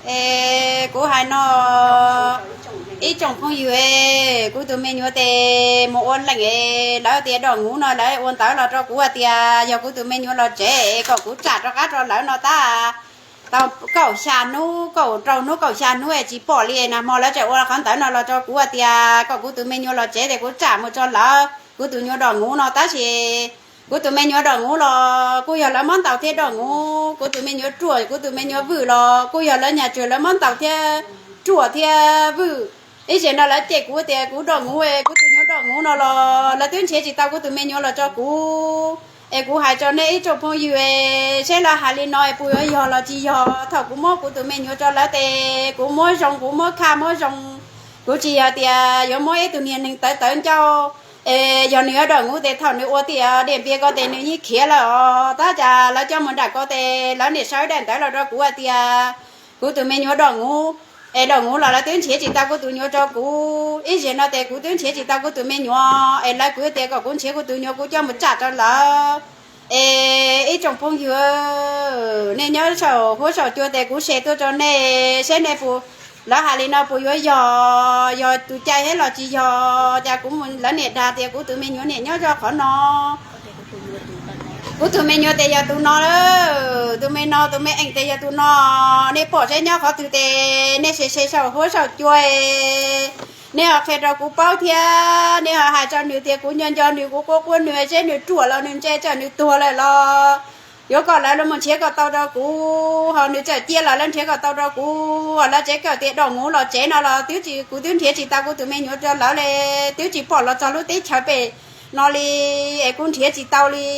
Es kuv hais no, ib tsoom phooj ywg, kuv tus me nyuam tes mus ua leej es lawv tias dom nguv no, lawv ua ntawv los rau kuv hais tias yog kuv tus me nyuam los tsev es kom kuv tsam rov qab rau lawv no tab tau kaum xya hnub, kaum rau hnub, kaum xya hnub es tsis pom li. Nag hmo lawv tseem ua qhov ntawv no los rau kuv hais tias kom kuv tus me nyuam los tsev tes kuv tsam mus rau lawv, kuv tus nyuam dom nguv no tab sis kuv tus me nyuam dom nguv los kuj yog lawv muab ntaus thiab dom nguv, kuv tus me nyuam ruam, kuv tus me nyuam vwm los kuj yog lawv nyas tsawg lawv muab ntaus thiab ruam thiab vwm. Ib zaug no lawv cem kuv tias kuv dom nguv, kuv tus nyuam dom nguv no los lawv twb nrhiav tsis tau kuv tus me nyuam los rau kuv. Es kuv hais rau nej ib tsoom phooj ywg, saib lawv hais li no es puas yuav yog los tsis yog. Thaum kuv muab kuv tus me nyuam rau lawv tes kuv muab zoo, kuv muab khaj muab zoo, kuv tsis yog tias yuav muab ib tug niag neeg tawv tawv ncauj. Es yog nws yuav dom nguv tes thaum nws ua tim Diam Npias ko tes nws yeej khiav lawm os. Tab cas lawv coj mus nram ko tes lawv niam sau daim ntawv los rau kuv hais tias kuv tus me nyuam dom nguv, es dom nguv los lawv twb nrhiav tsis tau kuv tus nyuam rau kuv. Ib zaug no tes kuv twb nrhiav tsis tau kuv tus me nyuam es lawv kuv tias kom kuv nrhiav kuv tus nyuam kuv coj mus tsam rau lawv. Es ib tsoom phooj ywg, nej nyob saum huab saum cua tes kuv share tuaj rau nej saib nej puas, lawv hais li no puas yuav yog, yog tus cai thiab los tsis yog. Cas kuv mus lawv niam dag tias kuv tus me nyuam niam nyob zoj qhov no. Kuv tus me nyuam tes yog tus no, tus me no, tus me eem tes yog tus no. Nej pom saib nyob qhov twg tes nej share share saum huab saum cua, nej ho qhia rau kuv paub thiab nej ho hais rau nws tias kuv nco nco nws, kuv quaj quaj nws, saib nws ruam los nws ntse tsam nws tuag lawm los yuav kom lawv los mus nrhiav kom tau rau kuv, ho nws txawm ciaj los lawv nrhiav kom tau rau kuv. Lawv tsev kawm tias dom nguv los tsev no los twb tsis, kuv twb nrhiav tsis tau kuv tus me nyuam rau lawv li, twb tsis pom los txog lub teb chaws pem no li, es kuv nrhiav tsis tau li.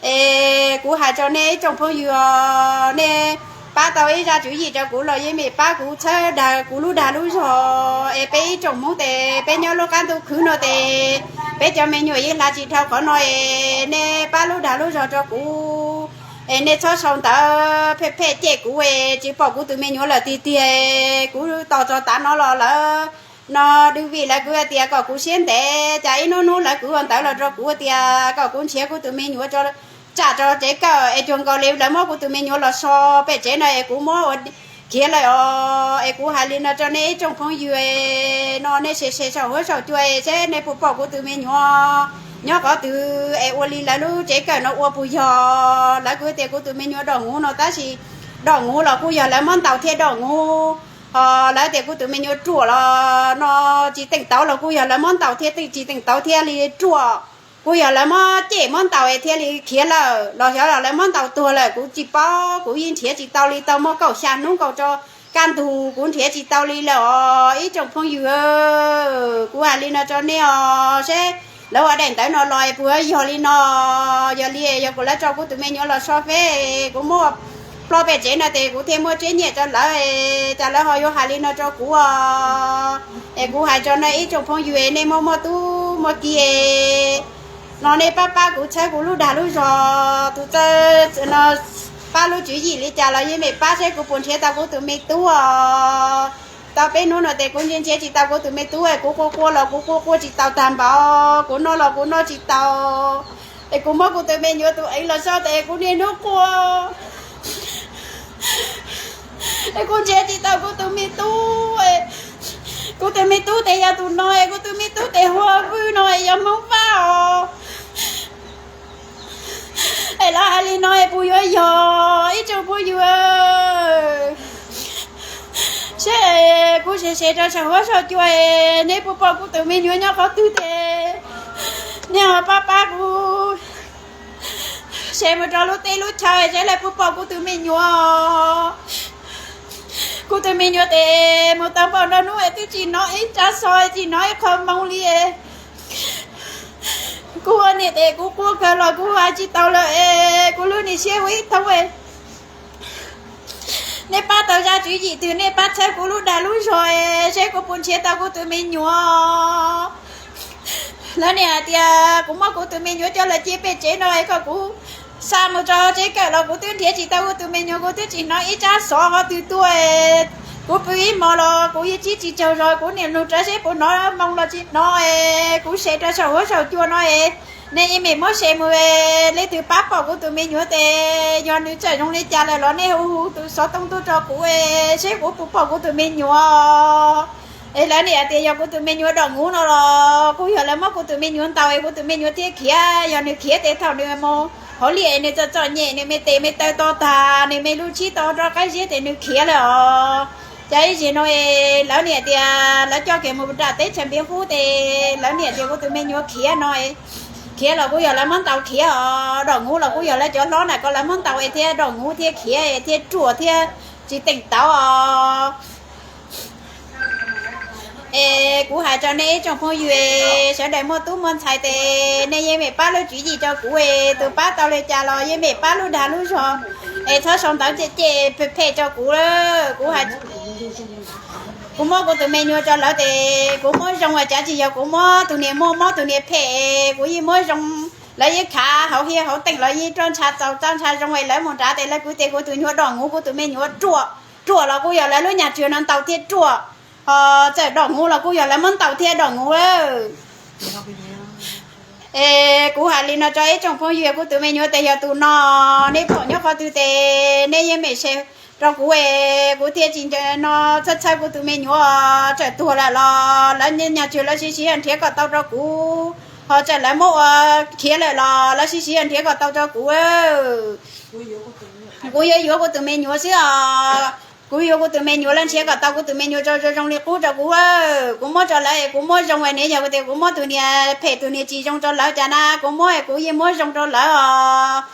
Es kuv hais rau nej ib tsoom phooj ywg os, nej pab tau ib zaj tswv yim rau kuv los yeej meem pab kuv txhawb dag kuv lub dag lub zog. Es peb ib tsoom Hmoob tes peb nyob lub qab ntuj khwb no tes peb cov me nyuam yeej hla tsis dhau qhov no es nej pab lub dag lub zog rau kuv. Es nej txhob sau ntawv phem phem cem kuv es tsis pom kuv tus me nyuam lawm tiag tiag. Kuv tos txog tav no los lawv no dw vim lawv kuv hais tias kom kuv siab ntev, cas ib hnub hnub lawv kuv ua ntawv los rau kuv tias kom kuv nrhiav kuv tus me nyuam tsam rau tsev kawm es cuag nkaus li lawv muab kuv tus me nyuam los so pem tsev no es kuv muab ua khiav lawm os. Es kuv hais li no rau nej ib tsoom phooj ywg no, nej share share saum huab saum cua saib nej puas pom kuv tus me nyuam nyob qhov twg es ua li lawv lub tsev kawm no ua puas yog. Lawv kuj tias kuv tus me nyuam dom nguv no tab sis dom nguv los kuj yog lawv muab ntaus thiab dom nguv, ho lawv tias kuv tus me nyuam ruam los no tsis teem tauv los kuj yog lawv muab ntaus thiab tsis teem tauv thiaj li ruam, kuj yog lawv muab cem muab ntaus es thiaj li khiav lawm los xyov los lawv muab ntaus tuag lawm kuv tsis paub, kuv yeej nrhiav tsis tau li, tau muaj kaum xya hnub nkaus rau kaj ntug kuv nrhiav tsis tau li lawm os ib tsoom phooj ywg. Kuv hais li no rau nej os, seb lawv ua daim ntawv no los puas yog li no. Yog li yog kuv lawv tso kuv tus me nyuam los so feb, kuv muab ploj pem tsev no tes kuv thiaj muaj tseeb nyiam rau lawv, cas lawv ho yuav hais li no rau kuv os. Es kuv hais rau nej ib tsoom phooj ywg, nej muaj muaj tub muaj ki no nej pab pab kuv txhawb kuv lub dag lub zog. Tus txawj no pab lub tswv yim li cas los yeej meem pab seb kuv puas nrhiav tau kuv tus me tub os. Tau peb hnub no tes kuv nrhiav nrhiav tsis tau kuv tus me tub, kuv quaj quaj los kuv quaj quaj tsis tau tag npaum, kuv noj los kuv noj tsis tau. Es kuv muab kuv tus me nyuam tus ev los so tes kuv niaj hnub quaj. Es kuv nrhiav tsis tau kuv tus me tub. Kuv tus me tub tes yog tus no, es kuv tus me tub tes hu ua Vwj no, es yog Hmoob Vaj os. Es lawv hais li no es puas yuav yog ib tsoom phooj ywg? Seb kuv share share rau saum huab saum cua, nej puas pom kuv tus me nyuam nyob qhov twg tes nej ho pab pab kuv share mus rau lub teb lub chaw seb lawv puas pom kuv tus me nyuam. Kuv tus me nyuam tes mus tau npaum no hnub es twb tsis hnov ib tsab xov, tsis hnov ib qho moo li. Kuv ua niam tes kuv quaj kawg los kuv hais tsis tau lawm es kuv lub niag siab ua ib thoob. Nej pab tau zaj tswv yim twg nej pab txhawb kuv lub dag lub zog es seb kuv puas nrhiav tau kuv tus me nyuam. Lawv niaj hais tias kuv muab kuv tus me nyuam coj los cia pem tsev no es kom kuv xa mus rau tsev kawm los kuv twb nrhiav tsis tau kuv tus me nyuam, kuv twb tsis hnov ib tsab xov qhov twg tuaj. Kuv pw ib hmos los kuv yeej tsis tsaug zog, kuv niaj nug rov seb puas hnov moo los tsis hnov es kuv share rau saum huab saum cua no es Nej yeej meem muab share mus, leej twg pab pom kuv tus me nyuam tes yog nws txawm zoo li cas lawm los nej hu hu tus xov tooj tuaj rau kuv seb kuv puas pom kuv tus me nyuam. Es lawv niaj tias yog kuv tus me nyuam dom nguv no los kuj yog lawv muab kuv tus me nyuam ntaus es kuv tus me nyuam thiaj khiav. Yog nws khiav tes thaum nws mus hauv liaj nws txom txom nyem, nws me tes me taw to tag, nws me lub tshib to rau qab ziab tes nws khiav lawm os. Cas ib zig no lawv niaj tias lawv coj kiag mus nram teb chaws Npiav Qub tes lawv niaj tias kuv tus me nyuam khiav no, khiav los kuj yog lawv muab ntaus khiav os, dom nguv los kuj yog lawv cov hlob na kom lawv muab ntaus es thiaj dom nguv thiaj khiav thiaj ruam thiaj tsis teem tauv os. Es kuv hais rau nej ib tsoom phooj ywg sawv daws muaj tub muaj ntxhais tes nej yeej meem pab lub tswv yim rau kuv es tus pab tau li cas los yeej meem pab lub dag lub zog es txhob sau ntawv cem cem phem phem rau kuv. Kuv hais, kuv muab kuv tus me nyuam rau lawv tes kuv muab zoo, ua cas tsis yog kuv muab tus niag muaj mob tus niag phem, kuv yeej muab zoo. Lawv yeej khav hauv hiav hauv teem los yeej roj ntsha txaus txaj ntsha zoo es lawv mus nrad tes lawv kwv tes kuv tus nyuam dom nguv, kuv tus me nyuam ruam, ruam los kuj yog lawv lub nyaj tswg no ntaus thiaj ruam. Ho txawm dom nguv los kuj yog lawv muab ntaus thiaj dom nguv. Es kuv hais li no rau ib tsoom phooj ywg, kuv tus me nyuam tes yog tus no, nej pom nyob qhov twg tes nej yeej meem share rau kuv es kuv thiaj tsis nco no txhawj txhawj kuv tus me nyuam. Txawm tuag lawm los lawv nyaj tswg lawv siv siv nrhiav kom tau rau kuv, ho txawm lawv muab ua khiav lawm los lawv siv siv nrhiav kom tau rau kuv. Kuv yuav yuav kuv tus me nyuam xwb os. Kuv yuav kuv tus me nyuam, lawv nrhiav kom tau kuv tus me nyuam zoo zoo li qub rau kuv. Kuv muab rau lawv es kuv muab zoo es nws yog tias kuv muab tus niag phem tus niag tsis zoo rau lawv cas na, kuv muab es kuv yeej muab zoo rau lawv os.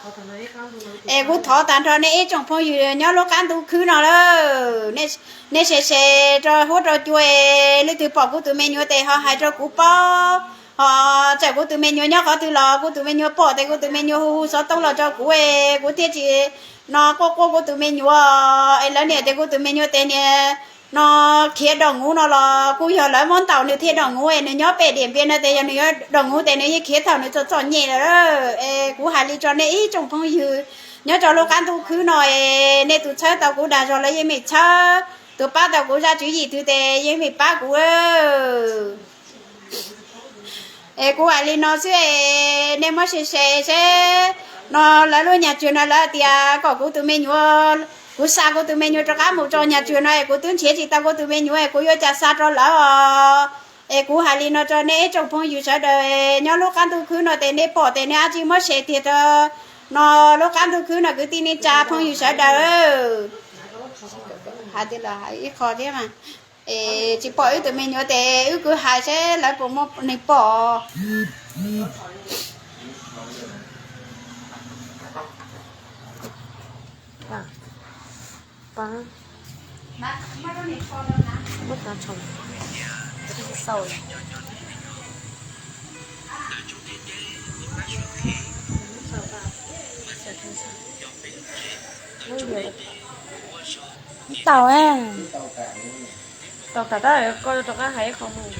Es kuv thov tag nrho nej ib tsoom phooj ywg nyob lub qab ntuj khwb no lawm, nej share share rau huab rau cua es leej twg pom kuv tus me nyuam tes ho hais rau kuv paub. Ho txawm kuv tus me nyuam nyob qhov twg los kuv tus me nyuam pom tes kuv tus me nyuam hu hu xov tooj los rau kuv es kuv thiaj tsis no quaj quaj kuv tus me nyuam. Es lawv niaj tias kuv tus me nyuam tes niaj no khiav dom nguv no los kuj yog lawv muab ntaus nws thiaj dom nguv es nws nyob pem Diam Npias no tes yog nws yuav dom nguv tes nws yeej khiav thaum nws txom txom nyem lawm. Es kuv hais li rau nej ib tsoom phooj ywg nyob rau lub qab ntuj khwb no es nej tus txhawb tau kuv dag zog los yeej meem txhawb, tus pab tau kuv zaj tswv yim twg tes yeej meem pab kuv. Es kuv hais li no xwb es nej muab share share seb no lawv lub nyaj tswg no lawv tias kom kuv tus me nyuam, kuv xa kuv tus me nyuam rov qab mus rau nyaj tswg no es kuv twb nrhiav tsis tau kuv tus me nyuam es kuv yuav cas xa rau lawv os. Es kuv hais li no rau nej ib tsoom phooj ywg sawv daws nyob lub qab ntuj khwb no tes nej pom tes nej ab tsi muab share tiag rau no lub qab ntuj khwb no kwv tij neej tsa phooj ywg sawv daws. Hais tias lawv hais ib qho thiab mas, es tsis pom wb tus me nyuam tes wb kuj hais seb lawv puas muaj neeg pom. Tau, tau kam tab koj rov qab hais ib qho mus.